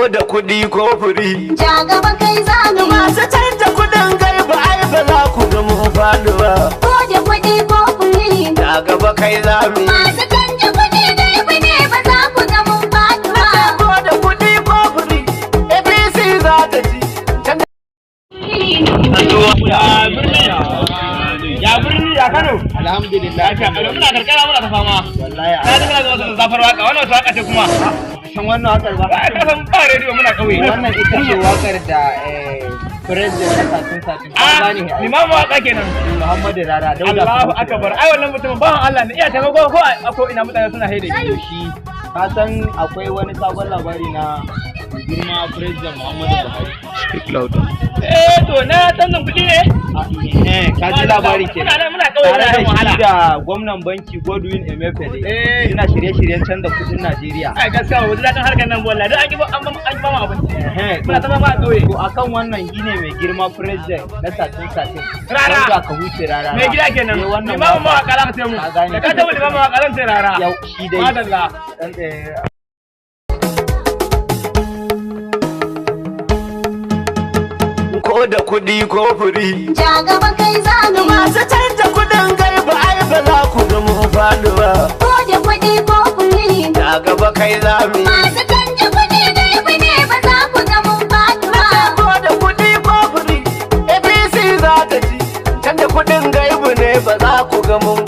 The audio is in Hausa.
Ko da kuɗi ko furi. Ja gaba kai za mu yi. Masu canja kuɗin gaiba, ai ba za ku ga mun faɗi ba. Ko da kuɗi ko furi. Ja gaba kai za mu yi. Masu canja kuɗi gaibu ne, ba za ku ga mun faɗi ba. Ko da kuɗi ko furi, APC za ta ci. Canja Ya birni, ya birni, ya Kano? Alhamdulillah. Lafiya kalau, muna karkara, muna ta fama. Wallahi. Na ji kana zuwa da zafar waka, wannan wata waka ce kuma? San wannan wakar ba? Ba ka san ba rediyo, muna kauye. Wannan ita ce wakar da president na satin satin ka Ah, gane ai. Limamin waka kenan. Muhammadu Rara Dauda. Allahu akbar, ai wannan mutumin bawan Allah ne, iya taimako ko a ko ina mutane suna haide To shi ka san akwai wani sabon labari na girma president Muhammadu Buhari. Eh, to na canjin kuɗi ne. Ka ji labari kenan. Muna nan muna kauye, Tare muna da yin wahala. shi da gwamnan banki Godwin Emefiele suna shirye-shiryen canza kudin Najeriya. Ai gaskiya ba ji daɗin harkar nan wallahi, don an ki an ba mu abinci. Muna ta fama a kauye. To akan wannan shine mai girma president na satin satin. Rara. Dauda ka huce rara. Mai gida kenan. Eh, wannan Limamin waka. mawaka za ka ce mu. Ka gane. Da ka taɓa limamin mawaka zan ce Rara. Yau shi dai. Madalla. Dan, Ko da kuɗi ko furi. Ja gaba kai za mu yi. Masu canja kuɗin gaiba, ai ba za ku ga mun faɗi ba. Ko da kuɗi ko furi. Ja gaba kai za mu yi. Masu canja kuɗi gaibu ne, ba za ku ga mun faɗi ba. Ko da kuɗi ko furi, APC za ta ci. Canja kuɗin gaibu ne, ba za ku ga mun